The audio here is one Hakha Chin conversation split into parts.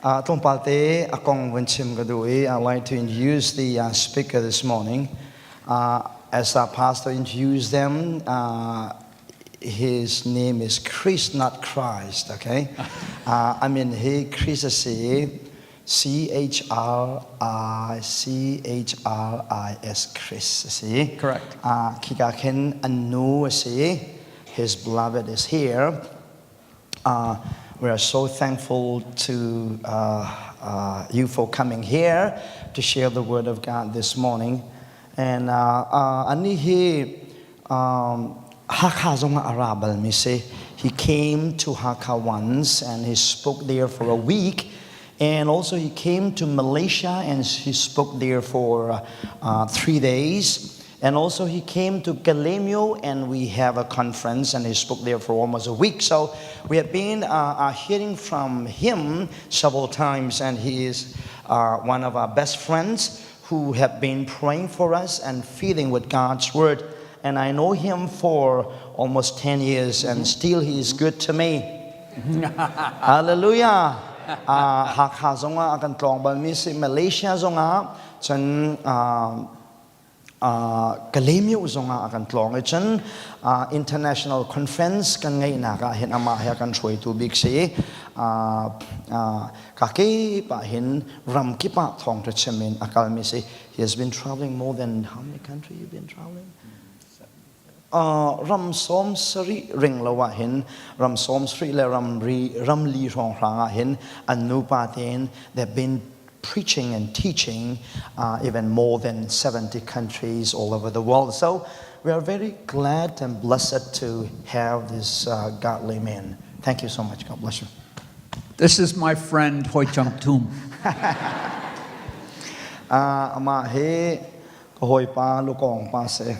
Tlawmpal te a kong vun chim ka duh i I'd like to introduce the speaker this morning. As our pastor introduced them, his name is Chris, not Christ, okay? I mean, he Chris a si C H R I C H R I S Chris a si. Correct. Khika khin an nu a si. His beloved is here. We are so thankful to you for coming here to share the word of God this morning. And ani hi Hakha zong ah a ra balmi si. He came to Hakha once and he spoke there for a week. And also he came to Malaysia and he spoke there for 3 days. And also he came to Kalaymyo and we have a conference and he spoke there for almost a week. So we have been hearing from him several times and he is one of our best friends who have been praying for us and feeding with God's word. And I know him for almost 10 years and still he is good to me. Hallelujah. Hakha zongah a kan tlawng balmi si, Malaysia zongah cun Kalaymyo zongah a kan tlawng i cun international conference kan ngeihnak ah hin amah he a kan hruaitu bik si. Ka kip ah hin ram kip ah thawngṭha chim in a kalmi si. He has been traveling more than how many countries you've been traveling? Ram 70 ring lo ah hin, ram 70 le ram ri ram li hrawnghrang ah hin an nupa tein they've been preaching and teaching even more than 70 countries all over the world. So we are very glad and blessed to have this godly man. Thank you so much. God bless you. This is my friend Hoi Chung Tum. Amah hi ka hawipa lukong pa si.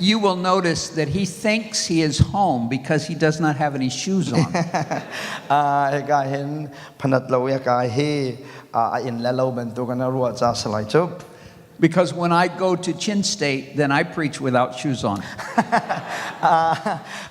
You will notice that he thinks he is home because he does not have any shoes on. Hika hin phanat lo ya ka hi a inn le lo bantuk in a ruah ca si lai cu. Because when I go to Chin State, then I preach without shoes on.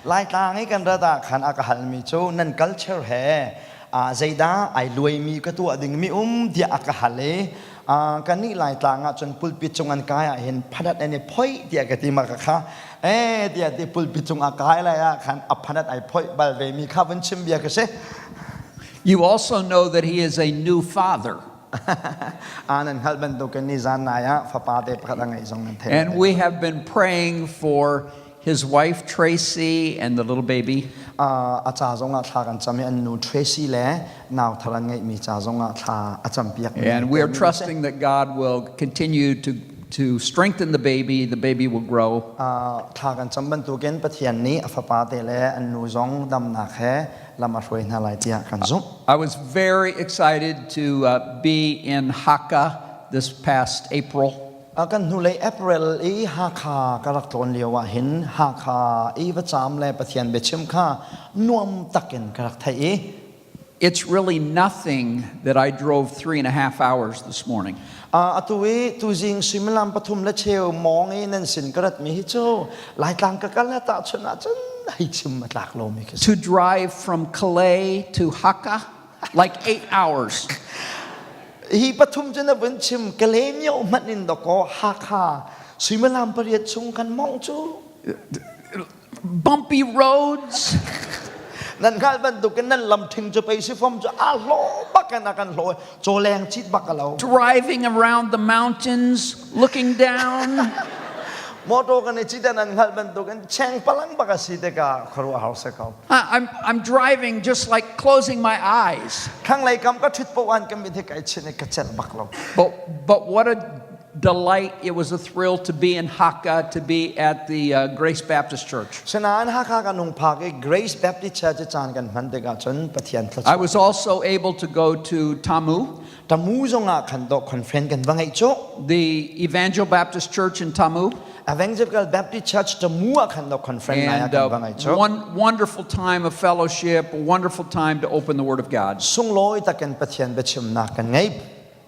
Laitlang i kan rat ah khan a ka halmi cu nan culture he zeidah ai luaimi ka tuah dingmi um tiah a ka hal i kannih Laitlang ah cun pulpit cung an kai ah hin phanat an i phoih tiah ka ti ma ka kha eh tiah ti pulpit cung a kai lai ah khan a phanat ai phoih bal ve mi kha vun chim bia ka si. You also know that he is a new father. Nan hngalh bantukin ni zan nai ah fapa te pakhat a ngeih zong nan theih. And we have been praying for his wife Tracy and the little baby. A ca zongah thla kan cam i an nu Tracy le nau thar an ngeihmi ca zongah thla a campiak. And we are trusting that God will continue to strengthen the baby will grow. Thla kan cam bantukin Pathian nih a fapa te le an nu zong damnak he lam a hruai hna lai tiah kan zumh. I was very excited to be in Hakha this past April. Kan hnulei April i Hakha ka rak tlawn lio ah hin Hakha i va caam le Pathian biachim kha nuam takin ka rak theih i It's really nothing that I drove 3.5 hours this morning. Atu i tuzing suimilam pathum le cheu mawng i nan sin ka ratmi hi cu Laitlang ka kal le tahchunh ahcun hei chim a tlak lomi ka si. To drive from Kalay to Hakha, like 8 hours. Hi pathum cu na vun chim, Kalaymyo hmanh in dawkaw Hakha suimilam 8 chung kan mong cu. Bumpy roads. Nan hngal bantukin nan lam ṭhing cu pei si fom cu a hlawh bak in a kan hlawh, cawleng cit bak a lo. Driving around the mountains, looking down. Motor kan i cit nan hngalh bantukin cheng palang bak a si tikah khuaruah har si ko. I'm driving just like closing my eyes. Thlanglei kam ka ṭhut poh an kan mit hi kai chin i ka celh bak lo. But what a delight. It was a thrill to be in Hakha, to be at the Grace Baptist Church. Sinain Hakha kan hung phak i Grace Baptist Church caan kan hman tikah cun Pathian I thluachuah. Was also able to go to Tamu, Tamu zongah khan dawh conference kan va ngeih cu. The Evangel Baptist Church in Tamu. Evangelical Baptist Church Tamu ah khan dawh conference nai ah And kan va ngeih cu. One wonderful time of fellowship, a wonderful time to open the Word of God. Sunglawi takin Pathian biachimnak kan ngei.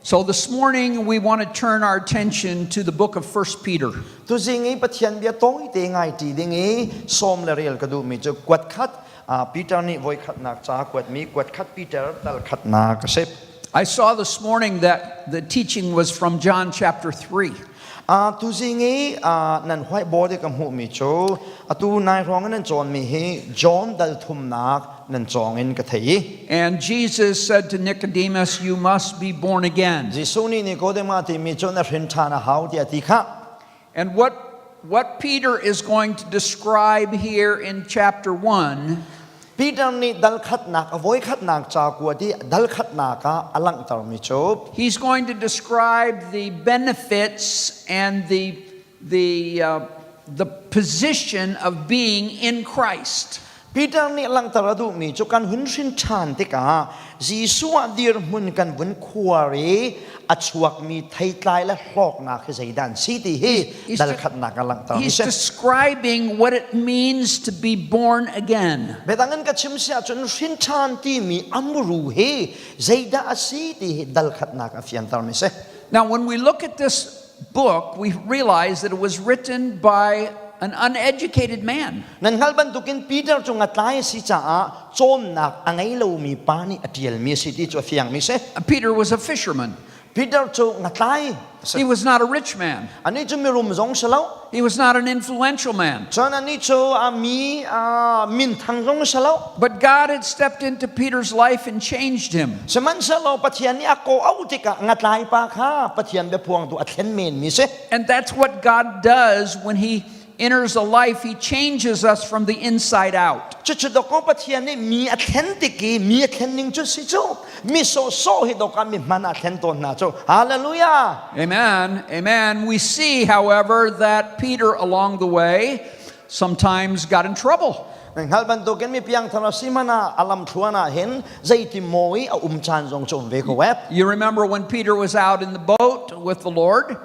So this morning we want to turn our attention to the book of First Peter. Tuzing i Pathian bia tawi te ngai ti ding i sawm le rel ka duhmi cu kuat khat. Peter nih voikhatnak ca kuatmi kuatkhat Peter dal khatnak a si. I saw this morning that the teaching was from John chapter 3. Tuzing i nan whiteboard i ka hmuhmi cu atu nai hrawng in nan cawnmi hi John dal thumnak nan cawng in ka thei i And Jesus said to Nicodemus, You must be born again. Jesuh nih Nicodemus timi cu na hrin ṭhan a hau tiah ti kha. And what Peter is going to describe here in chapter 1 Peter nih dal khatnak a voi khatnak ca kuat i dal khatnak ah a langhtermi cu He's going to describe the benefits and the position of being in Christ. Peter nih langhter a duhmi cu kan hun hrin ṭhan tikah Jesuh ah dirhmun kan vun khuar i a chuakmi theitlai le hlawknak hi zeidah an si ti hi dal khatnak a langhter He's describing what it means to be born again. Biadang in ka chim si ahcun hrin ṭhan timi amru hi zeidah a si ti hi dal khatnak a fianter mi si. Now when we look at this book, we realize that it was written by an uneducated man. Nan hngal bantukin Peter cu ngatlai a si caah cawnnak a ngei lomi pa nih a ṭialmi a si ti cu a fiangmi si. Peter was a fisherman. Peter cu ngatlai He was not a rich man. Anih cu mirum zong si lo. He was not an influential man. Cun anih cu a mi minthang zong si lo. But God had stepped into Peter's life and changed him. Sihmanhsehlaw Pathian nih a kawh tikah ngatlai pa kha Pathian biaphuangtu a thlen menmi si. And that's what God does when he enters a life, he changes us from the inside out. Cucu dawkaw Pathian nih mi a thlen tik i mi a thlen ning cu si cu mi sawhsawh hi dawka mi hman a thlen tawn hna cu. Hallelujah. Amen. Amen. We see, however, that Peter along the way sometimes got in trouble. Hngal bantukin mi piangthar a si hmanh ah a lamthluan ah hin zeiti maw i a um caan zong cu um ve ko eh. You remember when Peter was out in the boat with the Lord?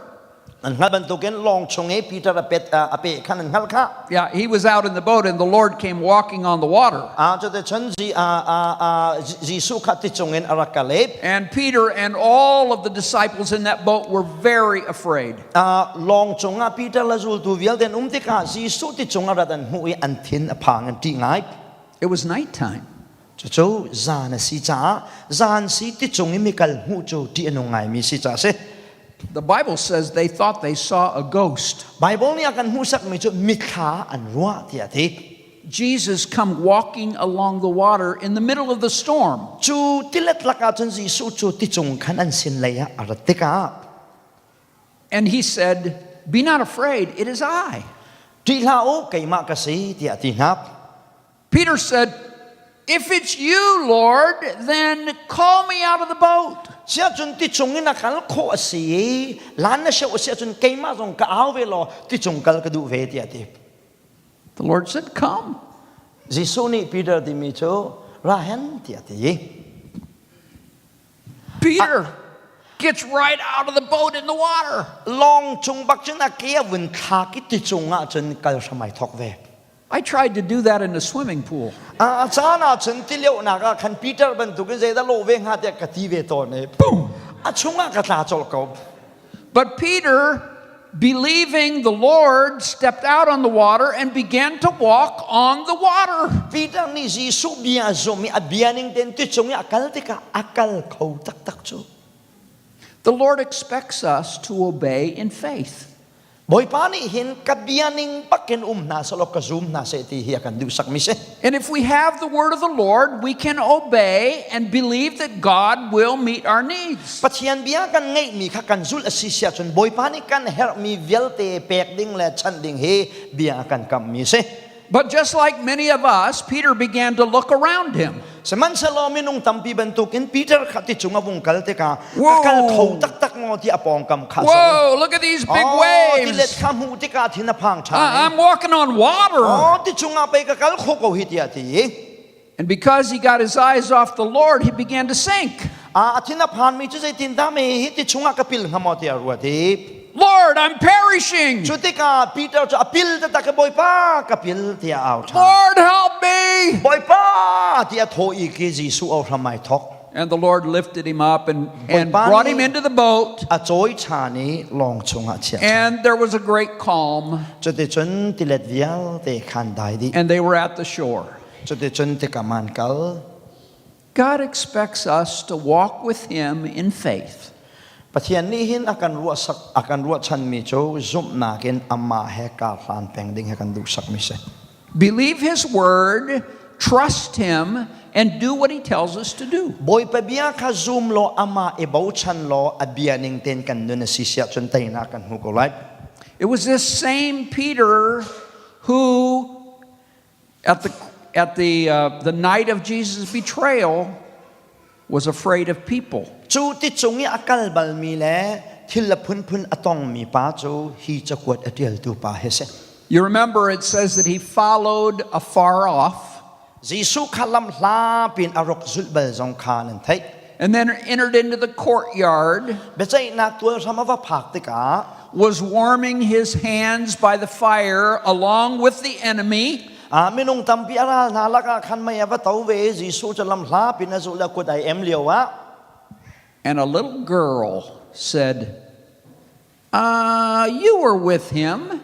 An hngal bantukin lawng chung i Peter a pet a pe khan an hngal kha. Yeah, he was out in the boat and the Lord came walking on the water. A cu te cun Jesuh kha ti cungin a rak kal i. And Peter and all of the disciples in that boat were very afraid. Lawng cungah Peter le zultu vialte an um tikah Jesuh ti cung a rat an hmuh i an thin a phang an ṭih ngai. It was nighttime. Cucu zan a si caah zan si ti cung i mikal hmuh cu ṭih a nung ngaimi si caah a si. The Bible says they thought they saw a ghost. Bible nih a kan hmuhsakmi cu mithla an ruah tiah a ti. Jesus come walking along the water in the middle of the storm. Cu tilet lakah cun Jesuh cu ti cung khan an sin lei ah a rat tikah And he said, Be not afraid, it is I. Ṭih hlah u, keimah ka si, tiah a ti hna. Peter said, If it's you, Lord, then call me out of the boat. Siah cun ti cung in a kal khawh a si i lan na seuh a si ahcun keimah zong ka au ve law ti cung kal ka duh ve tiah a ti. The Lord said, Come. Jesuh nih Peter timi cu ra hen tiah a ti. Peter gets right out of the boat in the water. Lawng cung bak cun a ke a vun thlak i ti cung ah cun kal hram ai thawk ve. I tried to do that in a swimming pool. A caan ah cun tilionak ah khan Peter bantukin zeidah lawh ve hnga tiah ka ti ve tawn i boom a chungah ka tla colh ko. But Peter, believing the Lord, stepped out on the water and began to walk on the water. Peter nih Jesuh bia a zumh i a bia ning tein ti cung i a kal tikah a kal kho taktak cu. The Lord expects us to obey in faith. Bawipa nih hin ka bia ning bakin um hna selaw ka zum hna seh ti hi a kan duhsak mi si. And if we have the word of the Lord, we can obey and believe that God will meet our needs. Pathian bia kan ngeihmi kha kan zulh a si si ahcun Bawipa nih kan herhmi vialte pek ding le chanh ding hi bia a kan kammi si. But just like many of us, Peter began to look around him. Sihmanhsehlaw minung tampi bantukin Peter kha ti cung a vung kal tikah ka kal kho taktak maw ti a pawngkam kha Whoa, look at these big oh, waves. Tilet kha hmuh tikah thin a phang ṭhan. I'm walking on water. Oh, ti cungah pei ka kal kho ko hi tiah ti. And because he got his eyes off the Lord, he began to sink. A thin a phanmi cu zeitindah me hi ti chungah ka pil hnga maw tiah ruat i Lord, I'm perishing. Cu tikah Peter cu a pil taktak i Bawipa ka pil tiah au ṭhan. Lord, help me. Bawipa tiah thaw i ki Jesuh au hram ai thawk. And the Lord lifted him up and brought him into the boat. A cawi ṭhan i lawng chungah chiah. And there was a great calm. Cuticun tilet vialte khan dai dih. And they were at the shore. Cuticun tikam an kal. God expects us to walk with Him in faith. Pathian nih hin a kan ruahsak a kan ruahchanmi cu zumhnak in amah he kar hlan peng ding he kan duhsakmi si. Believe His word, trust Him, and do what He tells us to do. Bawipa bia kha zum law amah i bochan law a bia ning tein kan nun a si siah cun teinak kan hmu ko lai. It was this same Peter who, at the, at the, uh, the night of Jesus' betrayal, was afraid of people. Cu ti cung i a kal balmi le thil a phunphun a tongmi pa cu hi cakuat a ṭialtu pa hi si. You remember it says that he followed afar off. Jesuh kha lam hlapi in a rok zulh bal zong kha nan theih. And then entered into the courtyard. Biaceihnak tual hram a va phak tikah was warming his hands by the fire along with the enemy. A minung tampi a ral hna lakah khan mei a va to ve Jesuh cu lam hlapi in a zulh le kut ai em lio ah. And a little girl said, uh, you were with him.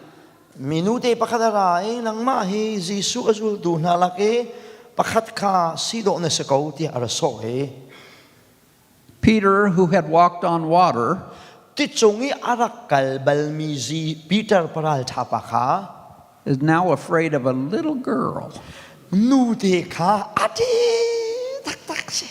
Minu te pakhat a ra i nangmah hi Jesuh a zultu hna lak i pakhat kha si dawh na si ko tiah a ra sawh i Peter, who had walked on water, ticung i a rak kal balmi zi Peter paral ṭha pa kha is now afraid of a little girl. Nu te kha a ṭih taktak si.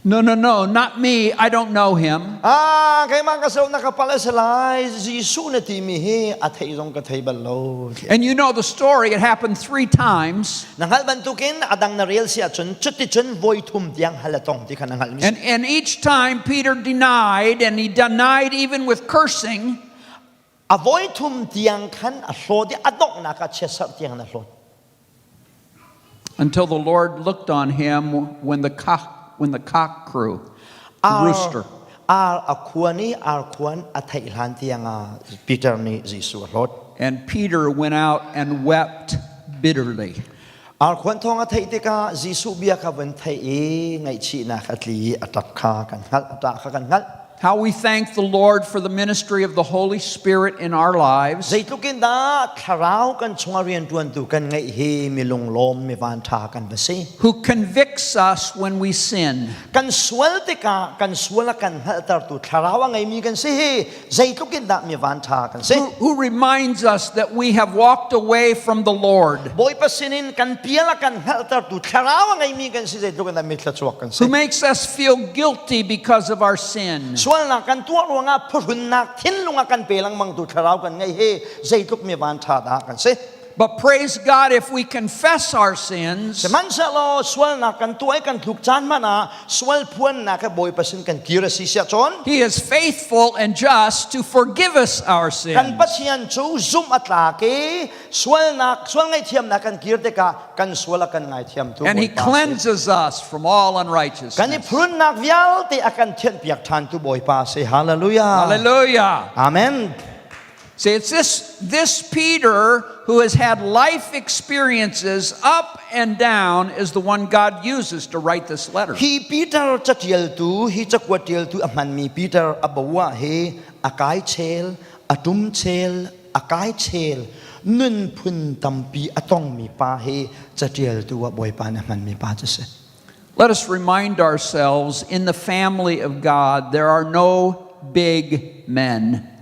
No, no, no, not me. I don't know him. Ah, keimah ka so na ka pal a si lai. Jesuh na timi hi a theih zong ka thei bal lo. And you know the story. It happened three times. Na hngalh bantukin a dang na rel si ahcun cuticun voi thum tiang hal a tong ti kha na hngalh. And, and each time Peter denied, and he denied even with cursing. A voi thum tiang khan a hlawt i a donghnak ah chiatserh tiang na hlawt. Until the Lord looked on him when the cock, when the cock crew, the rooster. Ar a khuan i ar khuan a theih hlan tiang ah Peter nih Jesuh a hlawt. And Peter went out and wept bitterly. Ar khuan thawng a theih tikah Jesuh bia kha van theih i ngaihchihnak a tli i a ṭap kha kan hngalh, a ṭah kha kan hngalh. How we thank the Lord for the ministry of the Holy Spirit in our lives. Zeitluk in dah thlarau kan chungah rianṭuantu kan ngeih hi mi lunglawm mi vanṭha kan va si. Who convicts us when we sin. Kan sual tikah kan sual a kan hngalhtertu thlarau a ngeimi kan si hi zeitluk in dah mi vanṭha kan si. Who, who reminds us that we have walked away from the Lord. Bawipa sinin kan pial a kan hngalhtertu thlarau a ngeimi kan si zeitluk in dah mi thluachuak kan si. Who makes us feel guilty because of our sin. Sualnak kan tuah ruangah phuhrunnak thinlung a kan pe lengmangtu thlarau kan ngei hi zeitluk mi vanṭha dah kan si. But praise God if we confess our sins. Sihmanhsehlaw sualnak kan tuah i kan tluk caan hmanh ah sual phuannak he Bawipa sin kan kir a si siah cun He is faithful and just to forgive us our sins. Kan Pathian cu zumh a tlak i sualnak sual ngaihthiamnak kan kir tikah kan sual a kan ngaithiamtu And he cleanses us from all unrighteousness. Kan i phrunnak vialte a kan thianhpiak ṭhantu Bawipa si. Hallelujah. Hallelujah. Amen. See, it's this, this Peter who has had life experiences up and down is the one God uses to write this letter. Hi Peter catialtu, hi cakuat tialtu a hmanmi Peter a bo hi a kai chel, a tum chel, a kai chel, nun phun tampi a tongmi pa hi catialtu ah Bawipa nih a hmanmi pa cu si. Let us remind ourselves in the family of God there are no big men.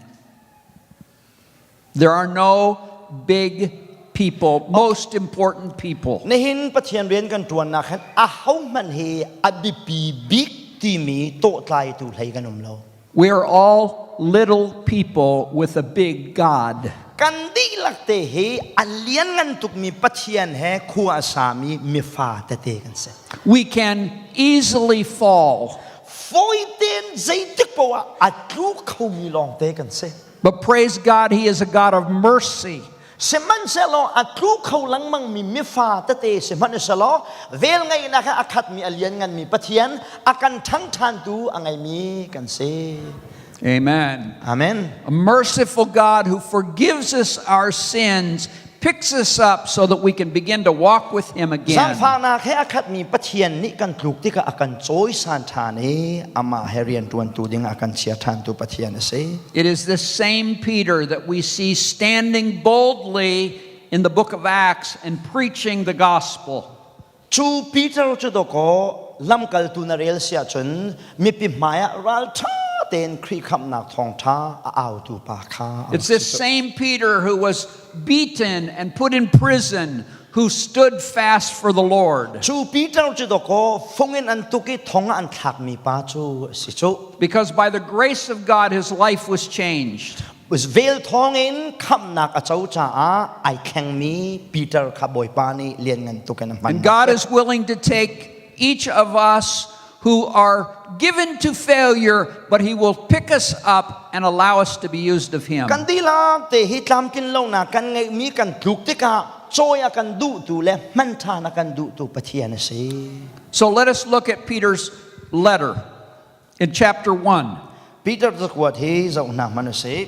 There are no big people, most important people. Nihin Pathian rian kan ṭuannak hin ahohmanh hi a biapi bik timi tawhtlaitu hlei kan um lo. We are all little people with a big God. Kan dihlak te hi a lianngan tukmi Pathian he khua a sami mifa tete kan si. We can easily fall. Fawi tein zeitik poah ah a tlu khomi lawngte kan si. But praise God, He is a God of mercy. Sihmanhsehlaw a tlu kho lengmangmi mifa tete sihmanhsehlaw vel ngeihnak he a khatmi a liannganmi Pathian a kan ṭhangṭhantu a ngeimi kan si. Amen. Amen. A merciful God who forgives us our sins picks us up so that we can begin to walk with him again. Zaangfahnak he a khatmi Pathian nih kan tluk tikah a kan cawisan ṭhan i amah he rianṭuantu ding a kan chia ṭhantu Pathian a si. It is this same Peter that we see standing boldly in in the book of Acts and preaching the gospel. Cu Peter cu dawkaw lamkaltu na rel si ahcun mipi hmaiah ralṭha tein Khrih khamhnak thawngṭha a autu pa kha a It's rak this si. same Peter who was beaten and put in prison who stood fast for the Lord. Cu Peter cu dawkaw fung in an tuk i thong ah an thlakmi pa cu a si cu. Because by the grace of God, his life was changed. Vel thawngin khamhnak a co caah ai thlengmi Peter kha Bawipa nih lianngan tuk in a hman. And God is willing to take each of us who are given to failure, but He will pick us up and allow us to be used of Him. Kan dihlak te hi tlamtlin lonak kan ngeihmi kan tluk tikah cawi a kan duhtu le hman ṭhan a kan duhtu Pathian a si. So let us look at Peter's letter in chapter 1. Peter cakuat hi zoh hna hmanh u sih.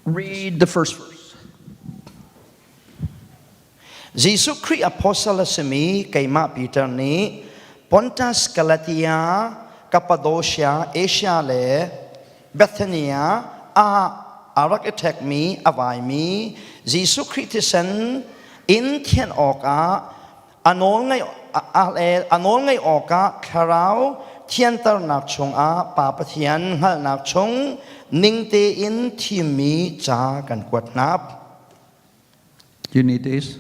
Read the first verse. Jesuh Khrih apostle a simi keimah Peter nih Pontus, Galatia, Cappadocia, Asia le Bethania ah a rak i ṭhekmi a vaimi Jesuh Khrih thisen in thianh awkah a nawl ngaih awkah thlarau thianternak chungah Pa Pathian hngalhnak chung ning tein thimmi ca kan kuat hna. Do you need these?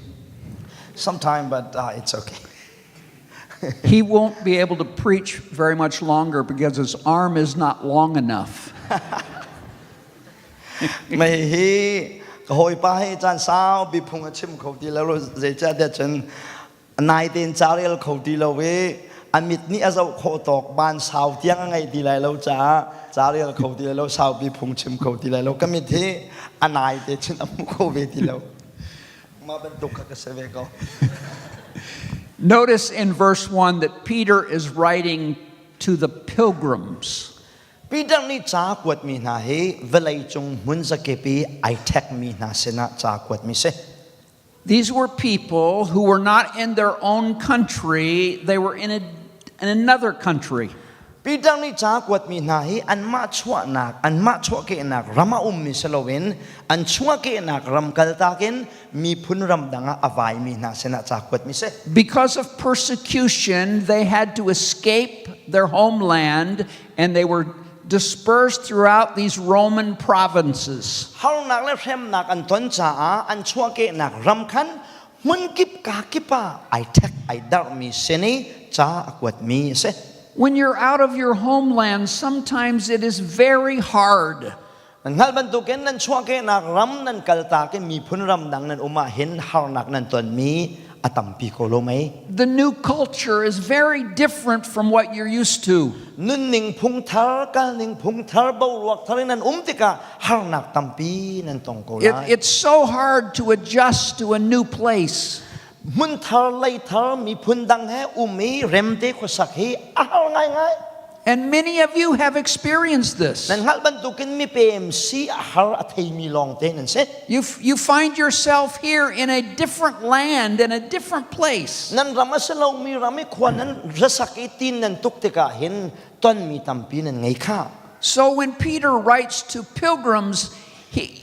Sometime, but it's okay. He won't be able to preach very much longer because his arm is not long enough. Mei hi ka hawipa hi caan saupi phung a chim kho ti lo zeicahtiah cun nai tein ca rel kho ti lo i a mit nih a zoh khawh tawk ban sau tiang a ngeih ti lai lo caah ca rel kho ti lai lo saupi phung chim kho ti lai lo ka mit hi a nai te cun a hmu kho ve ti lo mah bantuk kha ka si ve ko. Notice in verse 1 that Peter is writing to the pilgrims. Peter nih ca kuatmi hna hi vawleicung hmun zakip i ai ṭhekmi hna sinah ca kuatmi si. These were people who were not in their own country, they were in another country. Peter nih ca kuatmi hna hi anmah chuahnak, anmah chuahkehnak ram a ummi si loin an chuahkehnak ram kaltak in miphun ram dang ah a vaimi hna sinah ca kuatmi si. Because of persecution, they had to escape their homeland and they were dispersed throughout these Roman provinces. Harnak le hremnak an ton caah an chuahkehnak ram khan hmunkip kakip ah ai ṭhek ai darhmi sin i ca a kuatmi a si. When you're out of your homeland, sometimes it is very hard. Nan hngalh bantukin nan chuahkehnak ram nan kaltak i miphun ram dang nan um ah hin harnak nan tonmi a tampi ko lo mei. The new culture is very different from what you're used to. Nunning phung thar, kalning phung thar, boruak thar in nan um tikah harnak tampi nan tong ko lai. It's so hard to adjust to a new place. Hmun thar, lei thar, miphun dang he um i remte khuasak hi a har ngaingai. And many of you have experienced this. Nan hngalh bantukin mipem si a har a theimi lawng te nan si. You find yourself here in a different land, in a different place. Nan ram a si lomi ram i khua nan rasak i tin nan tuk tikah hin tonmi tampi nan ngei kha. So when Peter writes to pilgrims,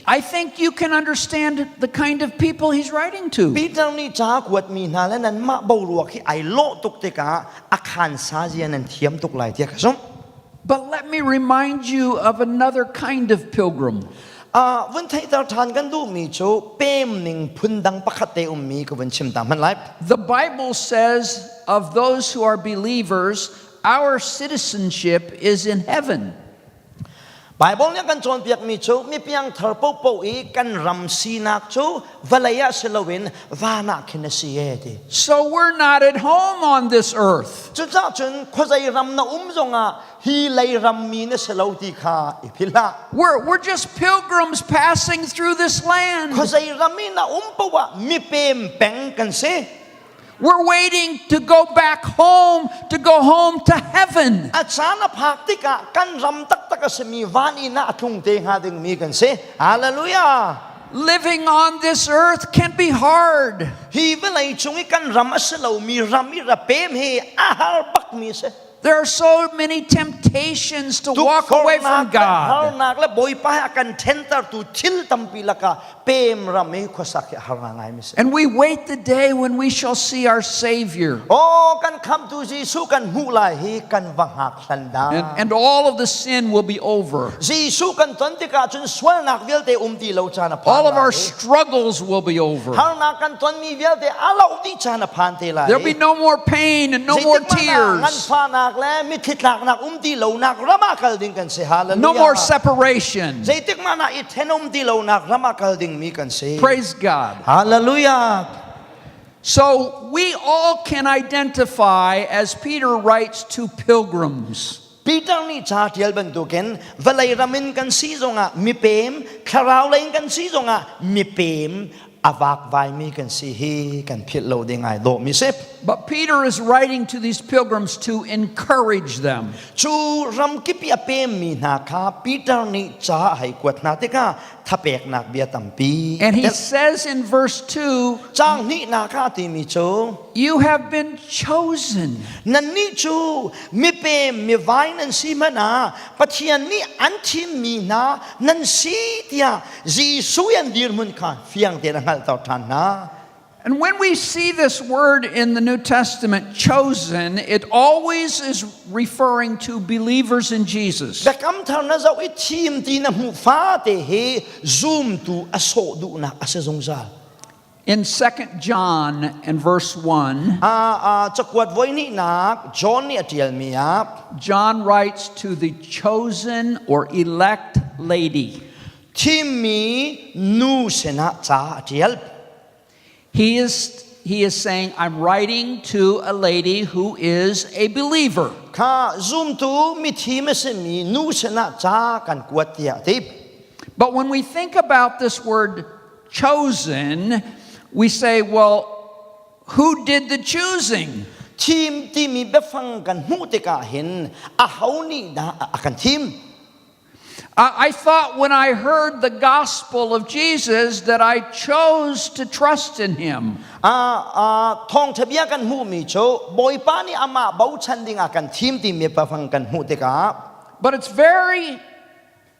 I think you can understand the kind of people he's writing to. Peter nih ca kuatmi hna le nanmah boruak hi ai lawh tuk tikah a khan sa zia nan thiam tuk lai tiah ka zumh. But let me remind you of another kind of pilgrim. Vun theihter ṭhan kan duhmi cu pem ning phun dang pakhat te ummi ka vun chim ta hmanh lai. The Bible says of those who are believers, our citizenship is in heaven. Bible nih a kan cawnpiakmi cu mipiang thar paohpaoh i kan ram sinak cu vawlei ah si loin van ah khin a si e ti. So we're not at home on this earth. Cucaah cun khuazei ram na um zongah hi lei ram mi na si lo ti kha i philh hlah. We're just pilgrims passing through this land. Khuazei ram i na um paoh ah mipem peng kan si. We're waiting to go back home, to go home to heaven. A caan a phak tikah kan ram taktak a simi van inn ah a tlung te hnga dingmi kan si. Hallelujah! Living on this earth can be hard. Hi vawlei cung i kan ram a si lomi ram i ra pem hi a har bakmi a si. There are so many temptations to walk away from Tukforhnak le God. harnak le Bawipa he a kan ṭhentertu thil tampi lakah pem ram i khuasak hi a har ngaingai mi si. And we wait the day when we shall see our Savior. Aw, kan khamtu Jesuh kan hmuh lai hi kan va hngak hlan dah. And all of the sin will be over. Jesuh kan ton tikah cun sualnak vialte um ti lo caan a phan All of our lai. struggles will be over. Harnak kan tonmi vialte a loh dih caan a phan te lai. There'll be no more pain and no more Zeitik hmanh ah tears. nganfahnak le mitthli tlaknak um ti lonak ram ah kal ding kan si. Hallelujah. No more separation. Zeitik hmanh ah i then um ti lonak ram ah kal ding mi kan si. Praise God. Hallelujah. So we all can identify as Peter writes to pilgrims. Peter nih ca tial bantukin vawlei ram in kan si zongah mipem, thlarau lei in kan si zongah mipem a vakvaimi kan si hi kan philh lo ding ai dawh mi si. But Peter is writing to these pilgrims to encourage them. Cu ramkip i a pemmi hna kha Peter nih ca a hei kuat hna tikah thapeknak bia tampi. And he says in verse 2, Caang hnihnak ah timi cu You have been chosen. Nannih cu mipem mivai nan si hmanh ah Pathian nih an thimmi hna nan si tiah Jesuh an dirhmun kha fiang tein a hngalhter ṭhan hna. And when we see this word in the New Testament, chosen, it always is referring to believers in Jesus. Biakam thar na zoh i thim ti na hmuh fate hi zumtu a sawh duhnak a si zungzal. In 2 John and verse 1, Cakuat voihnihnak John nih a ṭialmi ah John writes to the chosen or elect lady. Thimmi nu sinah ca a ṭial. He is saying, I'm writing to a lady who is a believer. Kha zumtu mithim a simi nu sinah ca kan kuat tiah a ti. But when we think about this word chosen, we say, well, who did the choosing? Thim timi biafang kan hmuh tikah hin aho nih dah a kan thim? I thought when I heard the gospel of Jesus that I chose to trust in him. Thawngṭha bia kan hmuhmi cu Bawipa nih amah bochan dingah kan thim timi biafang kan hmuh tikah But it's very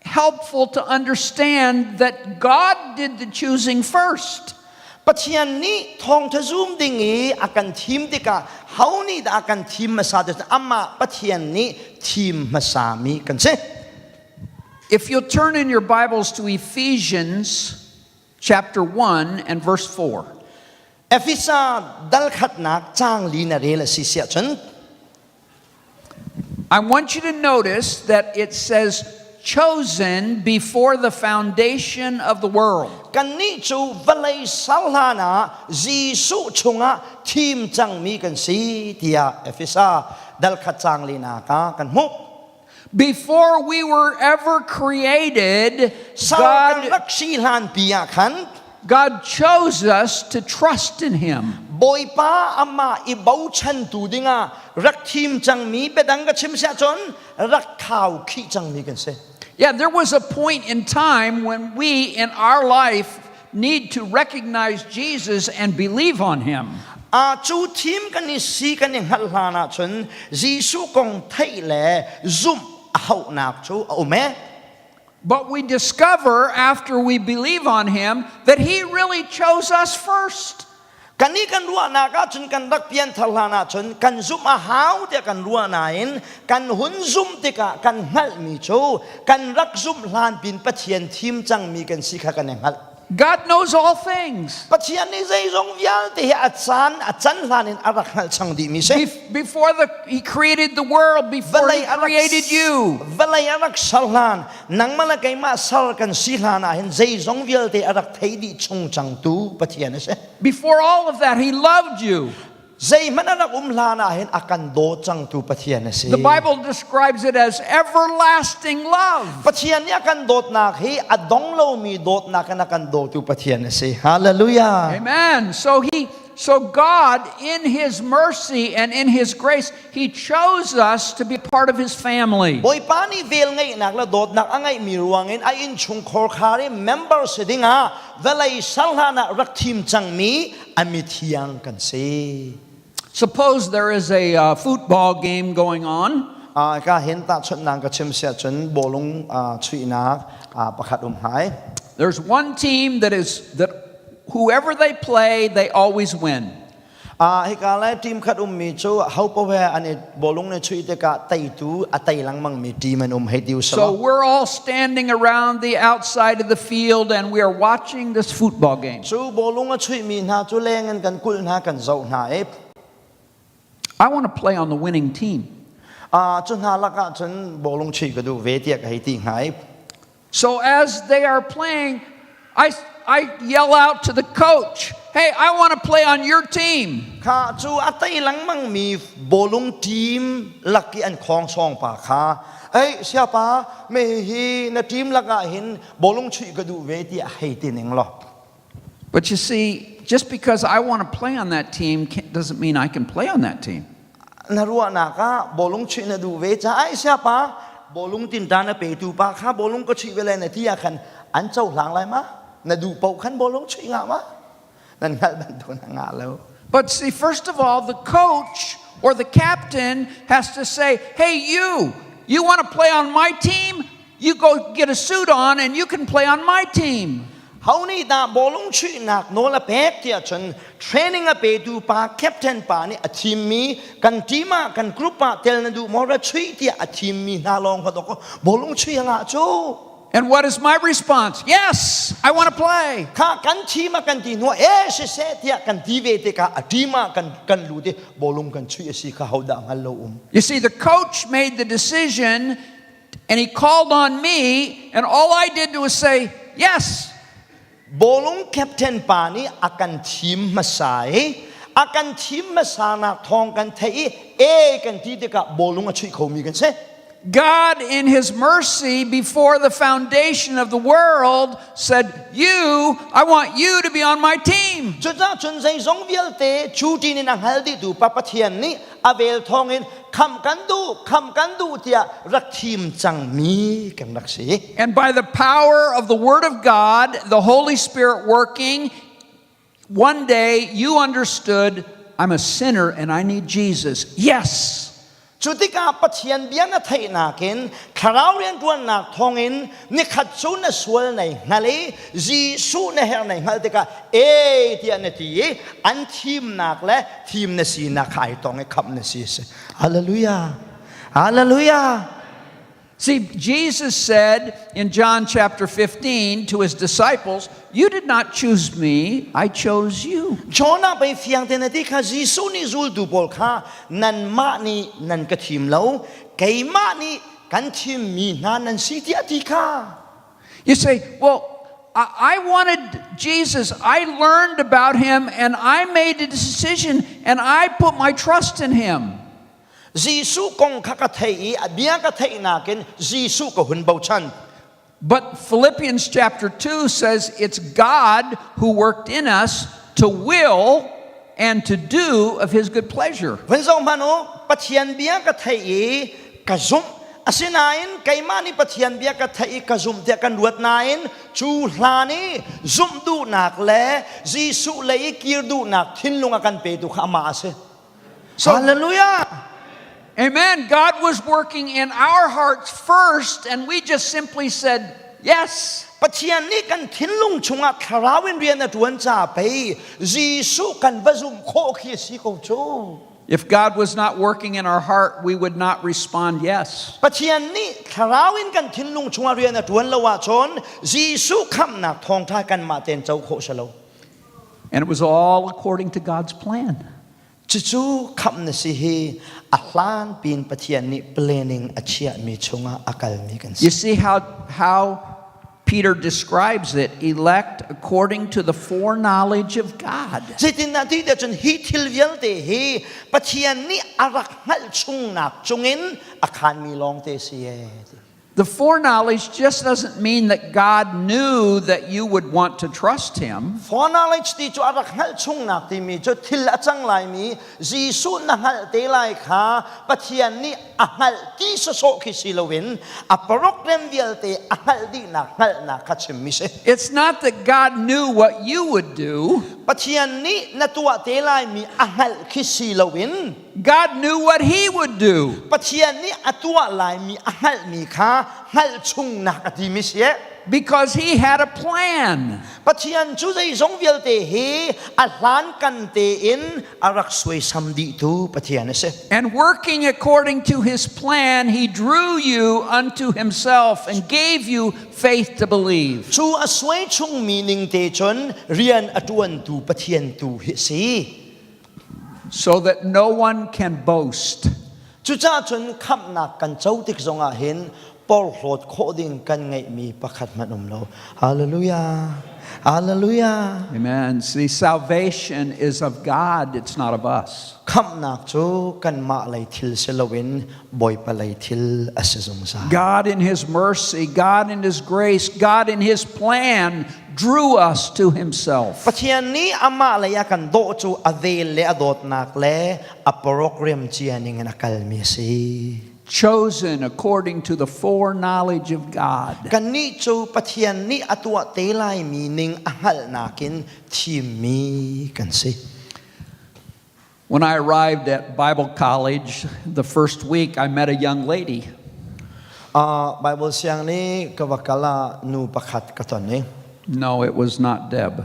helpful to understand that God did the choosing first. Pathian nih thawngṭha zum ding i a kan thim tikah ho nih dah a kan thim hmasa ti amah Pathian nih thim hmasami kan si. If you'll turn in your Bibles to Ephesians chapter 1 and verse 4. Efesa dal khatnak caang li na rel a si siah cun I want you to notice that it says chosen before the foundation of the world. Kannih cu vawlei ser hlan ah Jesuh chungah thim cangmi kan si tiah Efesa dal khat caang linak ah kan hmuh. Before we were ever created, Ser kan God, rak si hlan pi ah khan God chose us to trust in Him. Bawipa amah i bochantu dingah rak thim cangmi biadang ka chim siah cun rak khau khih cangmi kan si. Yeah, there was a point in time when we in our life need to recognize Jesus and believe on him. A cu thim kan i si kan i hngalh hlan ahcun Jesuh kong theih le zumh a hauhnak cu a um e. But we discover after we believe on him that he really chose us first. Kan i kan ruahnak ahcun kan rak pianthar hlan ahcun kan zumh a hau tiah kan ruah nain kan hun zumh tikah kan hngalhmi cu kan rak zumh hlan pin Pathian thim cangmi kan si kha kan i hngalh. God knows all things. Pathian nih zeizong vialte hi a caan a can hlan in a rak hngalh cang dihmi si. Before he created the world, before he created you. Vawlei a rak ser hlan, nangmah le keimah ser kan si hlan ah hin zeizong vialte a rak thei dih chung cangtu Pathian a si. Before all of that, he loved you. Zeihmanh a rak um hlan ah hin a kan daw cangtu Pathian a si. The Bible describes it as everlasting love. Pathian nih a kan dawtnak hi a dong lomi dawtnak in a kan dawtu Pathian a si. Hallelujah. Amen. So God in his mercy and in his grace, he chose us to be part of his family. Bawipa nih vel ngeihnak le dawtnak a ngeihmi ruangin a innchungkhar khar i member si dingah vawlei ser hlan ah rak thim cangmi a mithiang kan si. Suppose there is a football game going on. Ka hin tahchunhnak ka chim siah cun bawlung chuihnak pakhat um hai. There's one team that is that whoever they play, they always win. Hika le team khat ummi cu ho paoh he an i bawlung ne chuih tikah teitu a tei lengmangmi team an um hei ti usalaw. So we're all standing around the outside of the field and we are watching this football game. Cu bawlung a chuihmi hna cu leng in kan kulh hna kan zoh hna i I want to play on the winning team. Cu hna lakah cun bawlung chuih ka duh ve tiah ka hei ti hnga i So as they are playing, I yell out to the coach, Hey, I want to play on your team. Kha cu a tei lengmangmi bawlung team lak i an khawng sawng pa kha, Ei, siapa, me hi na team lakah hin bawlung chuih ka duh ve tiah hei ti ning law. But you see, just because I want to play on that team doesn't mean I can play on that team. Na ruahnak ah bawlung chuih na duh ve caah ai siapa bawlung tinṭan a petu pa kha bawlung ka chuih ve lai na ti ah khan an cohlang lai ma? Na duh paoh khan bawlung chuih ngah ma? Nan hngalh bantuk na ngah lo. But see, first of all, the coach or the captain has to say, Hey, you want to play on my team? You go get a suit on and you can play on my team. Ho nih dah bawlung chuihnak nawl a pek tiah cun training a petu pa captain pa nih a thimmi kan team ah kan group ah tel na duh maw ra chuih tiah a thimmi hna lawng kha dok bawlung chuih a ngah cu. And what is my response? Yes, I want to play. Kha kan team ah kan ti hnu eh siseh tiah kan ti ve tikah a team ah kan kan lut i bawlung kan chuih a si kha ho dah hngal lo um. You see, the coach made the decision and he called on me, and all I did was say, Yes. Bawlung captain pa nih a kan thim hmasa i a kan thim hmasa nak thawng kan theih i e kan ti tikah bawlung a chuih khomi kan si. God, in His mercy, before the foundation of the world, said, You, I want you to be on my team. Cucaah cun zeizong vialte cu ṭin in a hngal dihtu Pa Pathian nih a vel thawngin kham kan duh kham kan duh tiah rak thim cangmi kan rak si. And by the power of the Word of God, the Holy Spirit working, one day you understood I'm a sinner and I need Jesus. Yes. Cu tikah Pathian bia na theihnak in thlarau rianṭuannak thawngin nikhat cu na sual nei hngal i Jesuh na herh nei hngalh tikah e tiah na ti i an thimnak le thim na sinak kha ai tong i khamh na si a si. Hallelujah. Hallelujah. See, Jesus said in John chapter 15 to his disciples, You did not choose me, I chose you. John ah pei fiang te na ti kha Jesuh nih zultu pawl kha nanmah nih nan ka thim lo, keimah nih kan thimmi hna nan si tiah ti kha. You say, Well, I wanted Jesus. I learned about him and I made a decision and I put my trust in him. Jesuh kong kha ka thei i a bia ka theih nakin Jesuh ka hun bochan. But Philippians chapter 2 says it's God who worked in us to will and to do of his good pleasure. Van zoh hmanh u, Pathian bia ka theih i ka zumh. Asinain keimah nih Pathian bia ka theih i ka zumh tiah kan ruat nain cu hlan i zumh duhnak le Jesuh lei i kir duhnak thinlung a kan petu kha amah a si. So, Hallelujah! Amen. God was working in our hearts first, and we just simply said, Yes. Pathian nih kan thinlung chungah thlarau in rian a ṭuan ca pei Jesuh kan va zumh khawh khi a si ko cu. If God was not working in our heart, we would not respond yes. Pathian nih thlarau in kan thinlung chungah rian a ṭuan lo ahcun Jesuh khamhnak thawngṭha kanmah tein co khawh si lo. And it was all according to God's plan. Cucu khamh na si hi a hlan pin Pathian nih planning a chiahmi chungah a kalmi kan si. You see how Peter describes it, elect according to the foreknowledge of God. Zeitindah ti cun hi thil vialte hi Pathian nih a rak hngalh chungnak chungin a khanmi lawngte si e. The foreknowledge just doesn't mean that God knew that you would want to trust him. Foreknowledge ti cu a rak hngalh chungnak timi cu thil a cang laimi Jesuh na hngalh te lai kha Pathian nih a hngalh ti sawsawh khi si loin a program vialte a hngalh dihnak hngalhnak kha chimmi si. It's not that God knew what you would do. Pathian nih na tuah te laimi a hngalh khi si loin God knew what he would do. Pathian nih a tuah laimi a hngalhmi kha hngalh chungnak a timi si. Because he had a plan. Pathian cu zeizong vialte hi a hlankan tein a rak suaisam dihtu Pathian a si. And working according to his plan, he drew you unto himself and gave you faith to believe. Cu a suai chungmi ning te cun rian a ṭuantu Pathian tu hi si. So that no one can boast. Cucaah cun khamhnak kan co tik zongah hin porhlawt khawh ding kan ngeihmi pakhat hmanh um lo. Hallelujah. Hallelujah. Amen. See, salvation is of God, it's not of us. Khamhnak cu kanmah lei thil si loin Bawipa lei thil a si zungzal. God in His mercy, God in His grace, God in His plan drew us to Himself. Pathian nih amah lei a kan dawh cu a vel le a dawtnak le a program cia ning in a kalmi a si. Chosen according to the foreknowledge of God. Kannih cu Pathian nih a tuah te laimi ning a hngalhnak in thimmi kan si. When I arrived at Bible college the first week, I met a young lady. Bible siang nih ka va kal ah nu pakhat ka ton i. No, it was not Deb.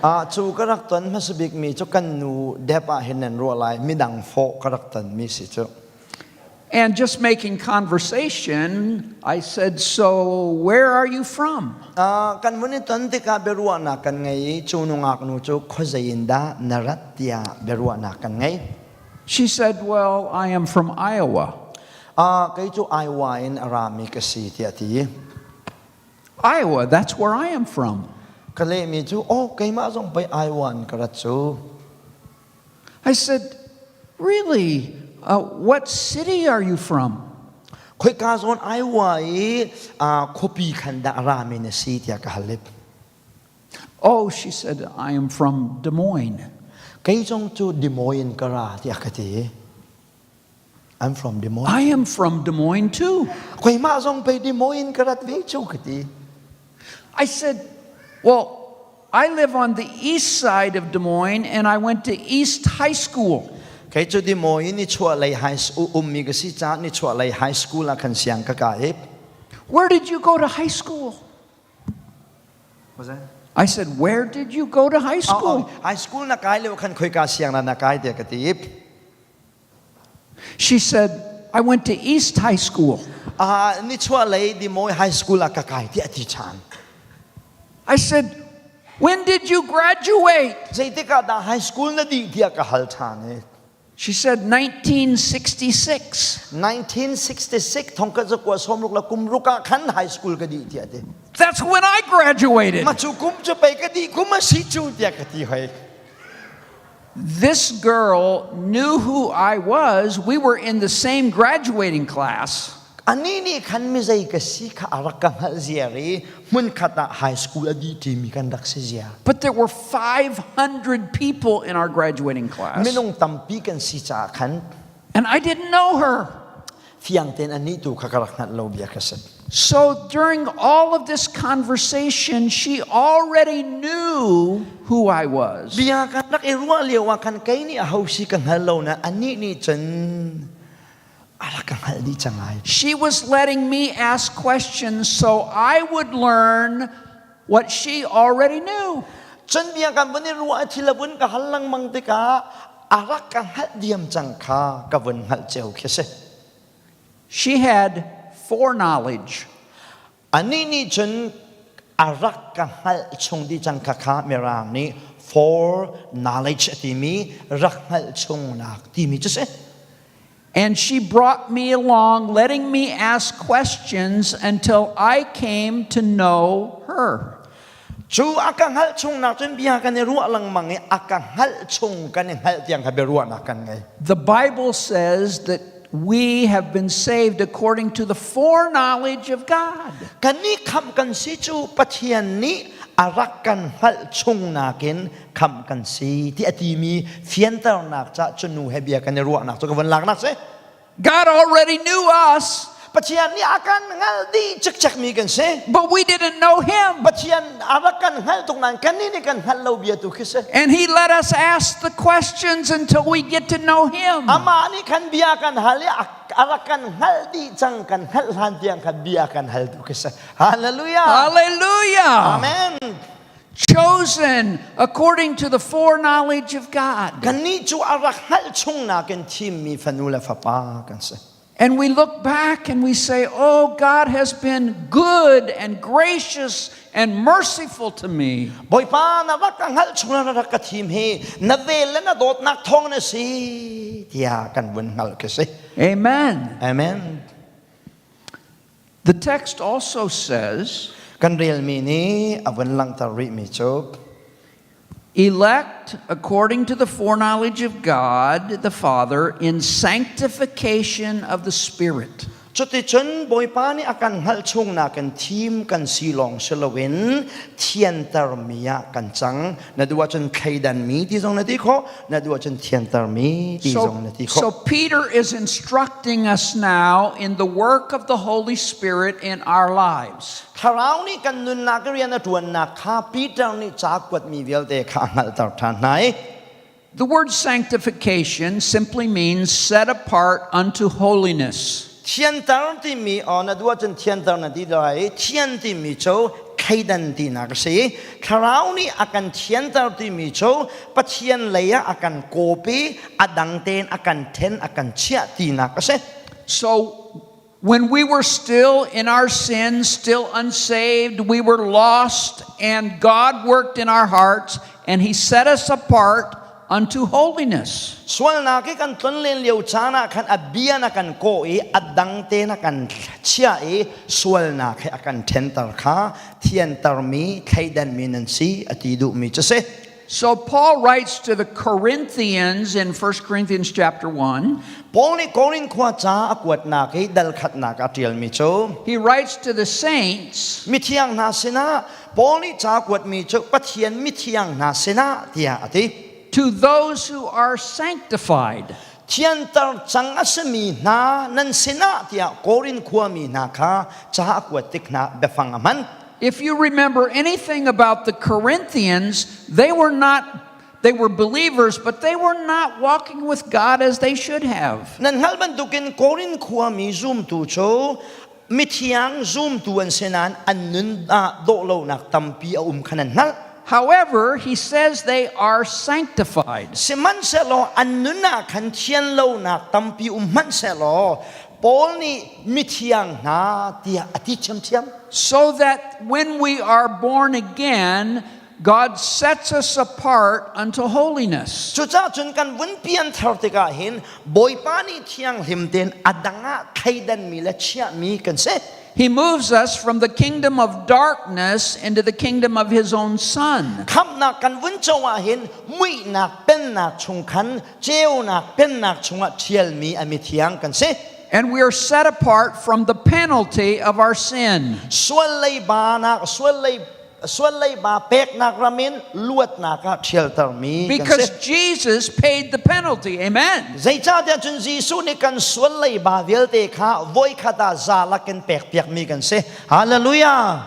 Cu ka rak ton hmasa bikmi cu kan nu Deb ah hin nan ruah lai midang fawh ka rak tonmi si cu. And just making conversation, I said, So where are you from? Kan vun i ton tikah biaruahnak kan ngei i cu nungak nu cu khuazei in dah na rat tiah biaruahnak kan ngei. She said, Well, I am from Iowa. Kei cu Iowa in a rami ka si tiah a ti. Iowa, that's where I am from. Ka lehmi cu, oh, keimah zong pei Iowa in ka rat cu. I said, Really? What city are you from? Khoika zawn Iowa i khuapi khan dah rami na si tiah ka hal. Oh, she said, I am from Des Moines. Kei zong cu Des Moines ka ra tiah ka ti. I'm from Des Moines. I am from Des Moines too. Keimah zong pei Des Moines ka rat ve cu ka ti. I said, Well, I live on the east side of Des Moines and I went to East High School. Kei cu Des Moines ni chuahlei high ummi ka si caah ni chuahlei high school ah khan siang ka kai. Where did you go to high school? What's that? I said, Where did you go to high school? Oh, oh, high school na kai lio khan khoika siang na na kai tiah ka ti. She said, I went to East High School. Ni chuahlei Des Moines High School ah ka kai tiah a ti ṭhan. I said, When did you graduate? Zeitik ah dah high school na dih tiah ka hal ṭhan i. She said, 1966. 1966 thong ka zakua sawmruk la kum ruk ah khan high school ka dih tiah ti. That's when I graduated. Ma cu kum cu pei ka dih kum a si cu tiah ka ti hoi. This girl knew who I was. We were in the same graduating class. Anih nih khan mizei ka si kha a rak ka hngalh ziar i hmunkhat ah high school a dih ṭimi kan rak si ziar. But there were 500 people in our graduating class. Minung tampi kan si caah khan And I didn't know her. Fiang tein anih tu kha ka rak hngalh lo bia ka si. So during all of this conversation, she already knew who I was. Bia kan rak i ruah lio ah khan kei nih aho si ka hngal lo na anih nih cun a rak ka hngalh dih cang ai. She was letting me ask questions so I would learn what she already knew. Cun bia kan vun i ruah thil a vun ka hal lengmang tikah a rak ka hngalh diam cang kha ka vun hngalh cio khi si. She had foreknowledge. Anih nih cun a rak ka hngalh chung dih cang kha kha Mirang nih foreknowledge a timi rak hngalh chungnak timi cu si. And she brought me along, letting me ask questions until I came to know her. Cu a ka hngalh chungnak cun bia kan i ruah lengmang i a ka hngalh chung kan i hngalh tiang kha biaruahnak kan ngei. The Bible says that we have been saved according to the foreknowledge of God. Kan nih khamh kan si cu Pathian nih a rak kan hngalh chung nakin khamh kan si ti a timi fianternak ca cu nu he bia kan i ruahnak cu ka von laknak si. God already knew us. Pathian nih a kan hngalh dih cikcek mi kan si. But we didn't know him. Pathian a rak kan hngalh tuk nain kannih nih kan hngalh lo bia tu khi si. And he let us ask the questions until we get to know him. Amah nih khan bia kan hal i a rak kan hngalh dih cang kan hngalh hlan tiang khan bia kan hal tu khi si. Hallelujah. Hallelujah. Amen. Chosen according to the foreknowledge of God. Kannih cu a rak hngalh chung nakin thimmi fanu le fapa kan si. And we look back and we say, Oh, God has been good and gracious and merciful to me. Bawipa na rak ka hngalh chung na rak ka thim hi na vel le na dawtnak thawng na si tiah kan vun hngalh khi si. Amen. Amen. The text also says, Kan relmi nih a vun langhter rihmi cu elect according to the foreknowledge of God the Father in sanctification of the Spirit. Cuticun Bawipa nih a kan hngalh chung nakin thim kan si lawng si loin thiantermi ah kan cang. Na duh ahcun thleidanmi ti zong na ti khawh, na duh ahcun thiantermi ti zong na ti khawh. So Peter is instructing us now in the work of the Holy Spirit in our lives. Thlarau nih kan nunnak rian a ṭuannak kha Peter nih ca kuatmi vialte kha a hngalhter ṭhan hna i The word sanctification simply means set apart unto holiness. Thianter timi aw na duh ahcun thianter na ti lai. Thian timi cu thleidan tinak a si. Thlarau nih a kan thianter timi cu Pathian lei ah a kan kawp i a dang tein a kan then a kan chiah tinak a si. So when we were still in our sins, still unsaved, we were lost, and God worked in our hearts and He set us apart unto holiness. Sualnak i kan tlonlen lio caan ah khan a bia na kan kawh i a dang te na kan chiah i sualnak he a kan ṭhenter kha thiantermi thleidanmi nan si a ti duhmi cu si. So Paul writes to the Corinthians in 1 Corinthians chapter 1. Paul nih Korin khua ca a kuatnak i dal khatnak a ṭialmi cu He writes to the saints mithiang hna sinah Paul nih ca kuatmi cu Pathian mithiang hna sinah tiah a ti. To those who are sanctified. Thianter cang a simi hna nan sinah tiah Korin khuami hna kha ca a kuat tik hna biafang a hman. If you remember anything about the Corinthians, they were not they were believers, but they were not walking with God as they should have. Nan hngalh bantukin Korin khuami zumtu cu mithiang zumtu an si nain an nun ah dawh lonak tampi a um kha nan hngalh. However, he says they are sanctified. Sihmanhsehlaw an nun ah khan thian lonak tampi um hmanhsehlaw Paul nih mithiang hna tiah a ti ṭhiamṭhiam. So that when we are born again, God sets us apart unto holiness. Cucaah cun kan vun pianthar tikah hin Bawipa nih thianghlim tein a dang ah thleidanmi le chiahmi kan si. He moves us from the kingdom of darkness into the kingdom of his own son. Khamhnak kan vun co ah hin muihnak pennak chung khan ceunak pennak chungah ṭhialmi a mithiang kan si. And we are set apart from the penalty of our sin. Sual leiba nak sual lei sual leiba peknak ram in luatnak ah ṭhialtermi kan si. Because Jesus paid the penalty. Amen. Zeicahtiah cun Jesuh nih kan sual leiba vialte kha voikhat ah za lakin pekpiakmi kan si. Hallelujah.